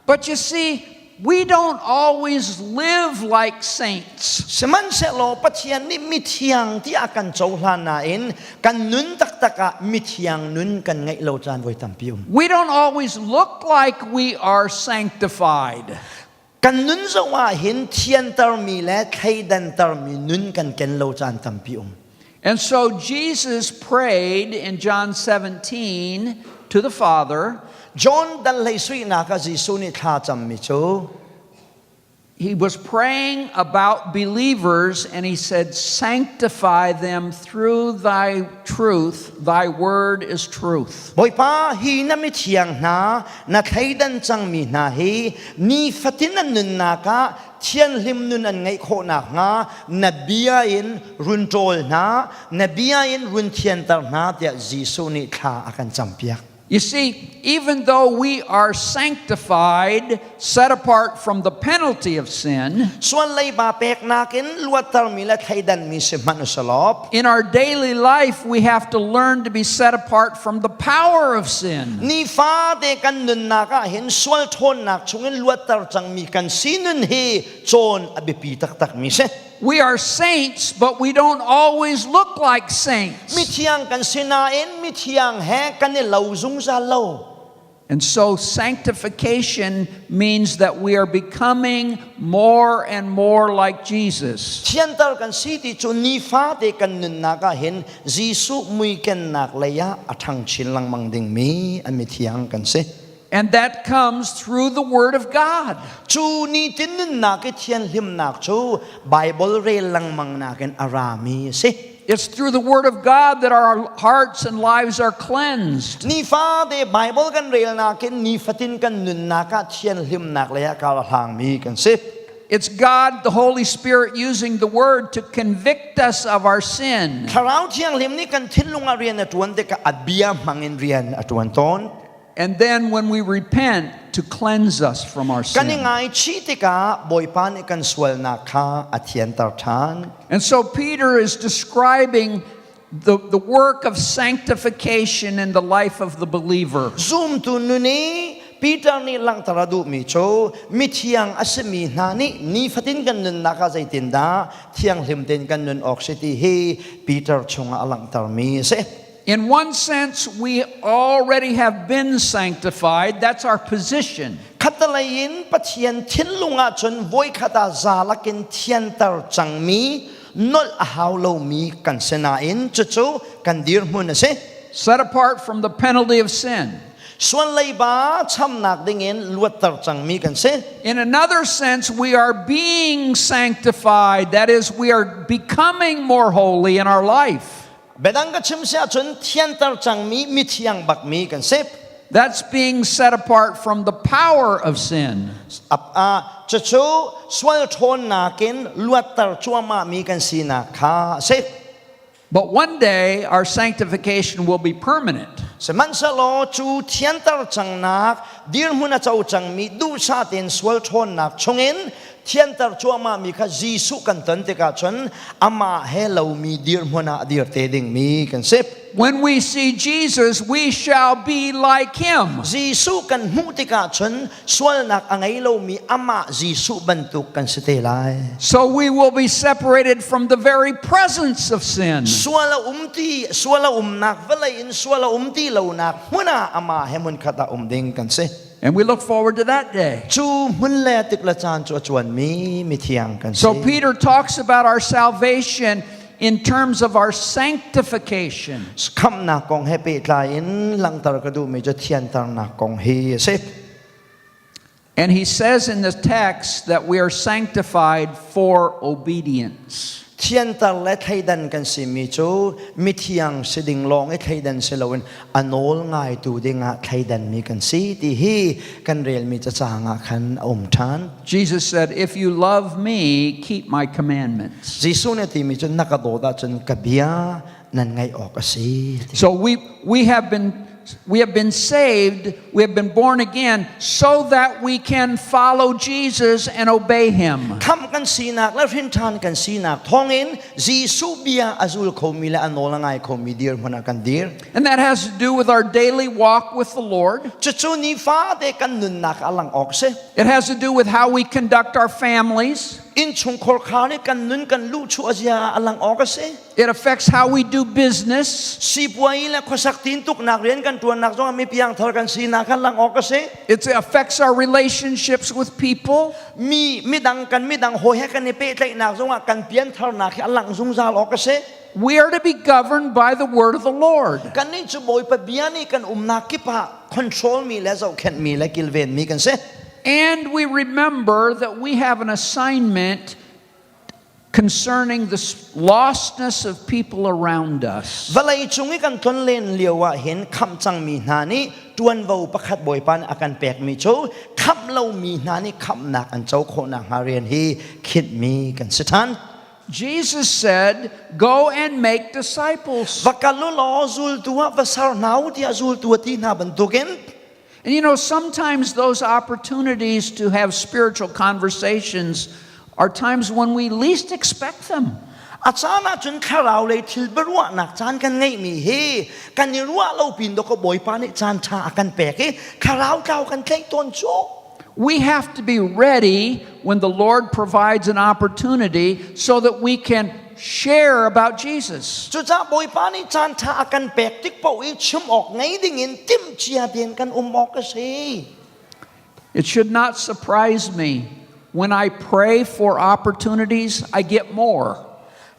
But you see, we don't always live like saints. Sihmanhsehlaw Pathian nih mithiang tiah a kan cohlan nain kan nun taktak ah mithiang nun kan ngeih lo caan voi tampi um. We don't always look like we are sanctified. Kan nun zong ah hin thiantermi le thleidantermi nun kan ken lo caan tampi um. And so Jesus prayed in John 17 to the Father. John dal hlei suinak ah Jesuh nih thla cammi cu He was praying about believers and he said, Sanctify them through thy truth. Thy word is truth. Bawipa hi na mithiang hna na thleidan cangmi hna hi nifatin an nunnak ah thianhlim nun an ngeih khawh nakhnga na bia in run ṭawl hna, na bia in run thianter hna tiah Jesuh nih thla a kan campiak. You see, even though we are sanctified, set apart from the penalty of sin, Sual leiba peknak in luattermi le thleidanmi si hmanh usalaw in our daily life we have to learn to be set apart from the power of sin. Nifate kan nunnak ah hin sual ṭhawnnak chungin luatter cangmi kan si nun hi cawn a biapi taktakmi si. We are saints, but we don't always look like saints. Mithiang kan si nain mithiang he kan i lo zungzal lo. And so sanctification means that we are becoming more and more like Jesus. Thianter kan si ti cu nifate kan nunnak ah hin Jesuh muikennak lei ah a ṭhang chin lengmang dingmi an mithiang kan si. And that comes through the Word of God. Cu nitin nunnak i thianhlimnak cu Bible rel lengmang nakin a rami a si. It's through the Word of God that our hearts and lives are cleansed. Nifate Bible kan rel nakin nifatin kan nunnak ah thianhlimnak lei ah kar a hlangmi kan si. It's God, the Holy Spirit, using the Word to convict us of our sin. Thlarau Thianghlim nih kan thinlung ah rian a ṭuan tikah a bia hmangin rian a ṭuan tawn. And then when we repent, to cleanse us from our Kan i sin. ngaichih tikah Bawipa nih kan sualnak kha a thianter ṭhan. And so Peter is describing the work of sanctification in the life of the believer. Zumtu nun i Peter nih langhter a duhmi cu mithiang a simi hna nih nifatin kan nunnak ah zeitindah thianghlim tein kan nun awk si ti hi Peter chungah a langhtermi a si. In one sense, we already have been sanctified. That's our position. Khattalei in Pathian thinlung ahcun voikhat ah zalak in thianter cangmi nolh a hau lomi kan si nain cucu kan dirhmun a si. Set apart from the penalty of sin. Sual leiba chamnak dingin luatter cangmi kan si. In another sense, we are being sanctified. That is, we are becoming more holy in our life. Biadang ka chim si ahcun thianter cangmi mithiang bakmi kan si. That's being set apart from the power of sin. Cucu sual ṭhawnnak in luatter cuahmahmi kan sinak kha a si. But one day our sanctification will be permanent. Sihmanhsehlaw cu thianter cangnak dirhmun a co cangmi duhsah tein sual ṭhawnnak chungin thianter cuahmahmi kha Jesuh kan ton tikah cun amah he lomi dirhmun ah a dir te dingmi kan si. When we see Jesus, we shall be like him. Jesuh kan hmuh tikah cun sualnak a ngei lomi amah Jesuh bantuk kan si te lai. So we will be separated from the very presence of sin. Sual a um ti, sual a umnak vawlei in sual a um ti lonak hmun ah amah he hmunkhat ah um ding kan si. And we look forward to that day. Cu hmun le tik le caan cu a cuanmi mithiang kan si. So Peter talks about our salvation in terms of our sanctification. Khamhnak kong he pehtlai in langhter ka duhmi cu thianternak kong hi a si. And he says in the text that we are sanctified for obedience. Thianter le thleidan kan simi cu mithiang si ding lawng i thleidan si loin a nawl ngaitu dingah thleidanmi kan si ti hi kan relmi cacang ah khan a um ṭhan. Jesus said, If you love me, keep my commandments. Jesuh nih a timi cu na ka dawt ahcun ka bia nan ngaih awk a si. So we have been we have been saved, we have been born again so that we can follow Jesus and obey him. Khamh kan sinak le hrinṭhan kan sinak thawngin Jesuh bia a zul khomi le a nawl a ngai khomi dirhmun ah kan dir. And that has to do with our daily walk with the Lord. Cucu nifate kan nunnak a lang awk si. It has to do with how we conduct our families. Innchungkhar khar nih kan nun kan luhchuah zia a lang awk a si. It affects how we do business. Sipuai le khuasak tintuknak rian kan ṭuannak zongah mi piangthar kan sinak kha lang awk a si. It affects our relationships with people. Mi midang kan midang hawi he kan i pehtlaihnak zongah kan piantharnak hi a lang zungzal awk a si. We are to be governed by the word of the Lord. Kannih cu Bawipa bia nih kan umnak kip ah control mi le zohkhenh mi le kilven mi kan si. And we remember that we have an assignment concerning the lostness of people around us. Vawlei cung i kan tlonlen lio ah hin khamh cangmi hna nih ṭuanvo pakhat Bawipa nih a kan pekmi cu khamh lomi hna nih khamhnak an co khawh nakhnga rian hi khinhmi kan si ṭhan. Jesus said, Go and make disciples. Va kal u law zultu ah va ser hna u tiah zultu a ti hna bantukin. And you know, sometimes those opportunities to have spiritual conversations are times when we least expect them. A caan ahcun thlarau lei thil biaruahnak caan kan ngeihmi hi kan i ruah lo pin dawkaw Bawipa nih caan ṭha a kan pek i thlarau tlau kan tlaih tawn cu. We have to be ready when the Lord provides an opportunity so that we can share about Jesus. Cucaah Bawipa nih caan ṭha a kan pek tik paoh i chim awk ngei dingin timhcia tein kan um awk a si. It should not surprise me when I pray for opportunities, I get more.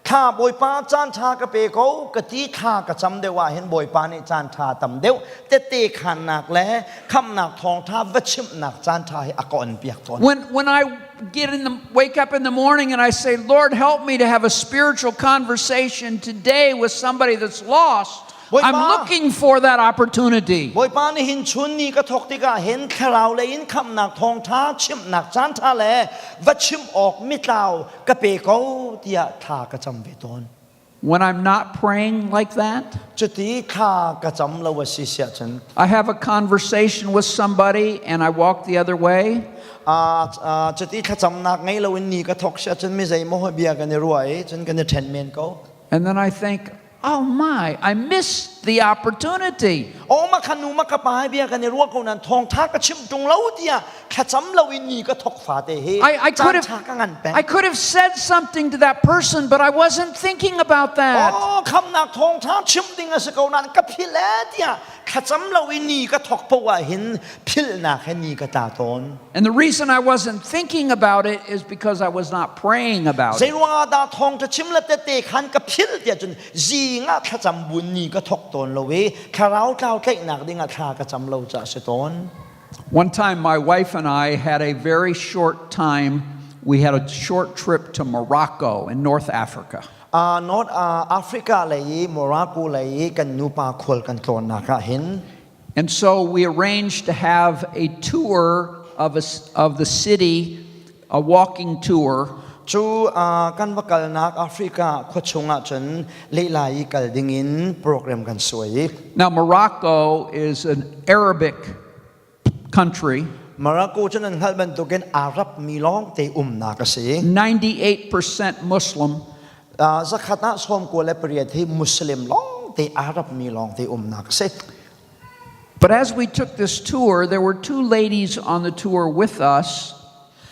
Thla Bawipa caan ṭha ka pe ko ka ti thla ka cam deuh ah hin Bawipa nih caan ṭha tam deuh tette khannak le khamnak thawngṭha va chimhnak caan ṭha hi a ka on piak tawn. When I get in the wake up in the morning and I say, Lord, help me to have a spiritual conversation today with somebody that's lost, Bawipa, I'm looking for that opportunity. Bawipa nih hin chun ni ka thawk tikah hin thlarau lei in khamnak thawngṭha chimhnak caan ṭha le va chim awk mitlau ka pe ko tiah thla ka cam ve tawn. When I'm not praying like that, Cuti thla ka cam lo a si siah cun I have a conversation with somebody and I walk the other way. Cuti thlacamnak ngei loin ni ka thawk siah cun mi zeimaw bia kan i ruah i cun kan i ṭhen men ko. And then I think, oh my, I missed the opportunity. O ma kha nu ma ka pa bia kan i ruah ko nan thawngtha ka chim tung lo tiah thlacam lo in ni ka thok fa te hi I could have caan tha ka ngan peng. I could have said something to that person, but I wasn't thinking about that. Oh, khamnak thawngtha chim ding a si ko nan ka phil e tiah thlacam lo in ni ka thok po ah hin philhnak he ni ka tla tawn. And the reason I wasn't thinking about it is because I was not praying about it. Zeiruangah dah thawngṭha chim le tete khan ka philh tiah cun zing ah thlacam bun ni ka thok tawn lo i thlarau tlau tlaihnak ding ah thla ka cam lo caah si tawn. One time my wife and I had a very short time. We had a short trip to Morocco in North Africa. North Africa lei i Morocco lei i kan nupa khual kan tlawnnak ah hin And so we arranged to have a tour of, a, of the city, a walking tour. Cu kan va kalnak Africa khua chungah cun lehlai i kal dingin program kan suai. Now Morocco is an Arabic country. Morocco cu nan hngalh bantukin Arab mi lawng te umnak a si. 98% Muslim. Zakhat ah 98 hi Muslim lawng te Arab mi lawng te umnak a si. But as we took this tour, there were two ladies on the tour with us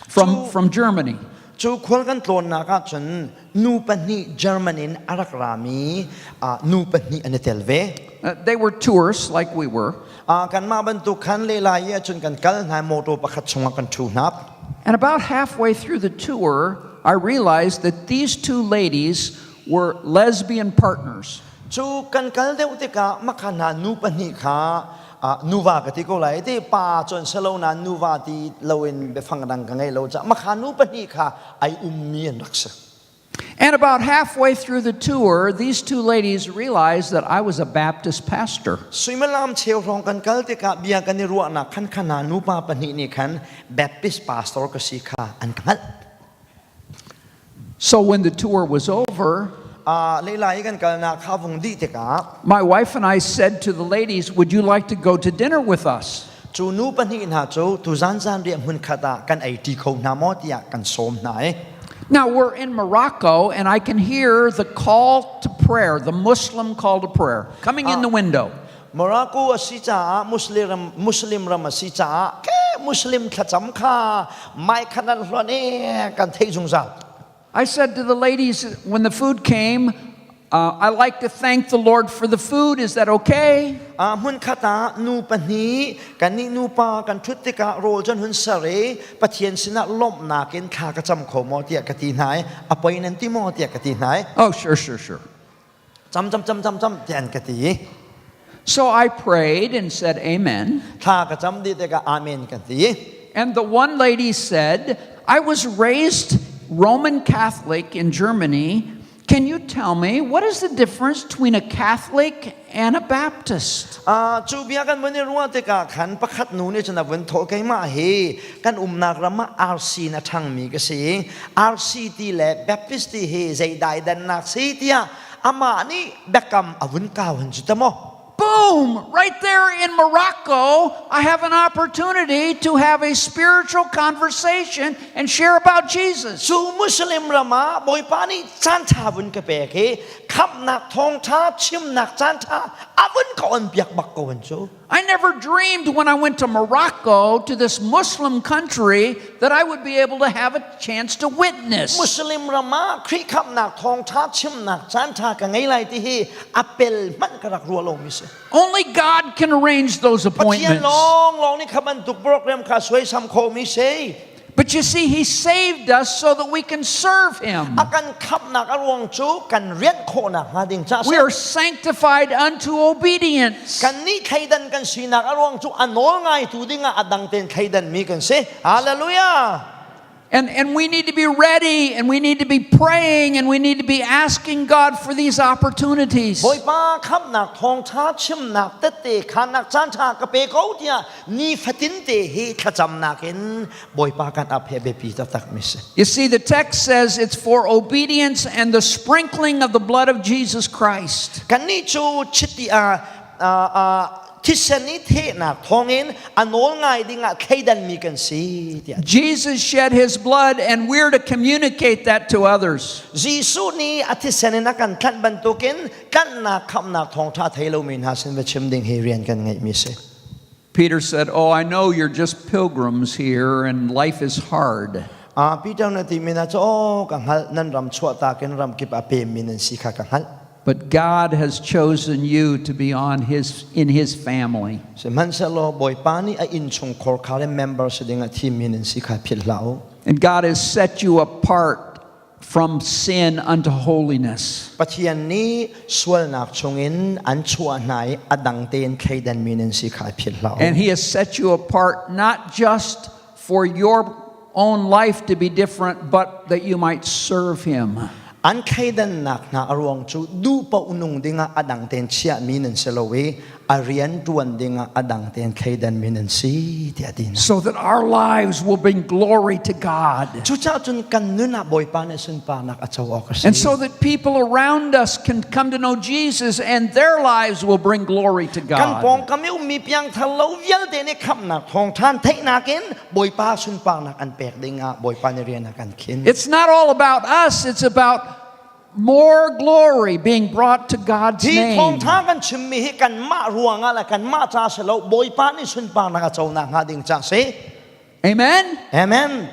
from, from Germany. Cu khual kan tlawnnak ah cun nu pahnih German in a rak rami nu pahnih an i tel ve. They were tourists like we were. Kanmah bantuk khan lehlai ah cun kan kal hna motor pakhat chungah kan ṭhu hna. And about halfway through the tour, I realized that these two ladies were lesbian partners. Cu kan kal deuh tikah makha hna nu pahnih kha nuva ka ti ko lai ti pa cun selo na nuva ti loin biafang dang ka ngei lo caah makha nu pahnih kha ai ummi an rak si. And about halfway through the tour, these two ladies realized that I was a Baptist pastor. Suimilam cheu hrawng kan kal tikah bia kan i ruahnak khan khana nupa pahnih nih khan Baptist pastor ka si kha an ka hngalh. So when the tour was over, Leilai kan kalnak kha vung dih tikah my wife and I said to the ladies, Would you like to go to dinner with us? Cu nu pahnih hna cu tuzan zanriah hmunkhat ah kan ei ṭi kho hna maw tiah kan sawm hna i Now we're in Morocco, and I can hear the call to prayer, the Muslim call to prayer, coming in the window. Morocco a si caah Muslim Muslim ram a si caah ke Muslim thlacam kha mai khan an hluan i kan theih zungzal. I said to the ladies when the food came, I like to thank the Lord for the food. Is that okay? Hmunkhat ah nu pahnih kannih nupa kan ṭhut tikah rawl cu an hun ser i Pathian sinah lawmhnak in thla ka cam kho maw tiah ka ti hna i a poi nan ti maw tiah ka ti hna i Oh, sure, sure, sure. Cam cam cam cam cam tiah an ka ti. So I prayed and said amen. Thla ka cam dih tikah amen kan ti. And the one lady said, I was raised Roman Catholic in Germany. Can you tell me what is the difference between a Catholic and a Baptist? Cu bia kan vun i ruah tikah khan pakhat nu nih cun a vun thawh keimah hi kan umnak ram ah RC in a ṭhangmi ka si i RC ti le Baptist ti hi zei daidannak si tiah amah nih biakam a vun kau hin cu ta maw. Boom! Right there in Morocco, I have an opportunity to have a spiritual conversation and share about Jesus. Cu Muslim ram ah Bawipa nih caan ṭha vun ka pek i khamhnak thawngṭha chimnak caan ṭha a vun ka on piak bak ko an cu. I never dreamed when I went to Morocco, to this Muslim country, that I would be able to have a chance to witness. Muslim ram ah Khrih khamhnak thawngṭha chimnak caan ṭha ka ngei lai ti hi a pel hmanh ka rak ruah lomi si. Only God can arrange those Pathian appointments. lawnglawng nih kha bantuk program kha suaisam khomi si. But you see, He saved us so that we can serve Him. A kan khamhnak a ruang cu kan rianh khawhnak hnga ding ca We are sanctified unto obedience. Kan nih thleidan kan sinak a ruang cu a nawl ngaitu dingah a dang tein thleidan mi kan si. Hallelujah! And we need to be ready and we need to be praying and we need to be asking God for these opportunities. Bawipa khamhnak thawngṭha chimnak tette khannak caan ṭha ka pe ko tiah nifatin te hi thlacamnak in Bawipa kan ap he biapi taktak mi si. You see, the text says it's for obedience and the sprinkling of the blood of Jesus Christ. Kannih cu chiti ah thisen i thehnak thawngin a nawl ngai dingah thleidanmi kan si tiah. Jesus shed his blood and we're to communicate that to others. Jesuh nih a thisen in a kan tlanh bantukin tlanhnak khamhnak thawngṭha thei lomi hna sin va chim ding hi rian kan ngeihmi si. Peter said, Oh, I know you're just pilgrims here and life is hard. Peter na ti mi na cu oh ka hngalh nan ram chuahtak in ram kip a pemmi nan si kha ka hngalh. But God has chosen you to be on his in his family. Sihmanhsehlaw Bawipa nih a innchungkhar kha le member si ding a thimmi nan si kha philh hlah u. And God has set you apart from sin unto holiness. Pathian nih sualnak chungin an chuah hna i a dang tein thleidanmi nan si kha philh hlah u. And he has set you apart not just for your own life to be different, but that you might serve him. An thleidannak hna a ruang cu duh paoh nung dingah a dang tein chiahmi nan si lo i a rian ṭuan dingah a dang tein thleidanmi nan si tiah ti hna. So that our lives will bring glory to God. Cucaah cun kan nun ah Bawipa nih sunparnak a co awk a si. And so that people around us can come to know Jesus and their lives will bring glory to Kan God. pawngkam i ummi piangthar lo vialte nih khamhnak thawngṭhan theihnak in Bawipa sunparnak an pek dingah Bawipa nih rian a kan khin. It's not all about us, it's about more glory being brought to God's Hi name. thawngṭha kan chimmi hi kanmah ruangah le kanmah ca si lo Bawipa nih sunparnak a co nakhnga ding ca si. Amen. Amen.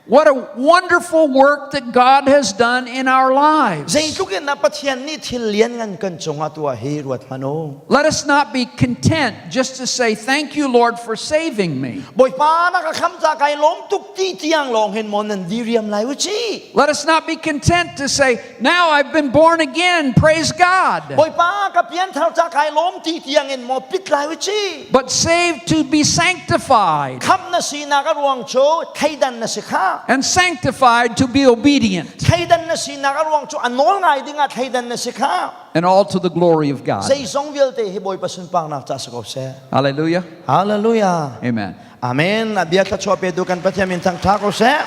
What a wonderful work that God has done in our lives. Zeitluk in dah Pathian nih thil lianngan kan cungah tuah hi ruat hmanh u. Let us not be content just to say, Thank you, Lord, for saving me. Bawipa na ka kham ca kai lawm tuk ti tiang lawng hin maw nan diriam lai u ci. Let us not be content to say, Now I've been born again, praise God. Bawipa ka pianthar ca kai lawm ti tiang in maw pit lai u ci. But saved to be sanctified. Khamh na sinak a ruang cu thleidan na si kha. And sanctified to be obedient. Thleidan na sinak a ruang cu a nawl ngai dingah thleidan na si kha. And all to the glory of God. Zeizong vialte hi Bawipa sunparnak ca si ko seh. Hallelujah. Hallelujah. Amen. Amen. A bia thluachuah petu kan Pathian min thangṭha ko seh.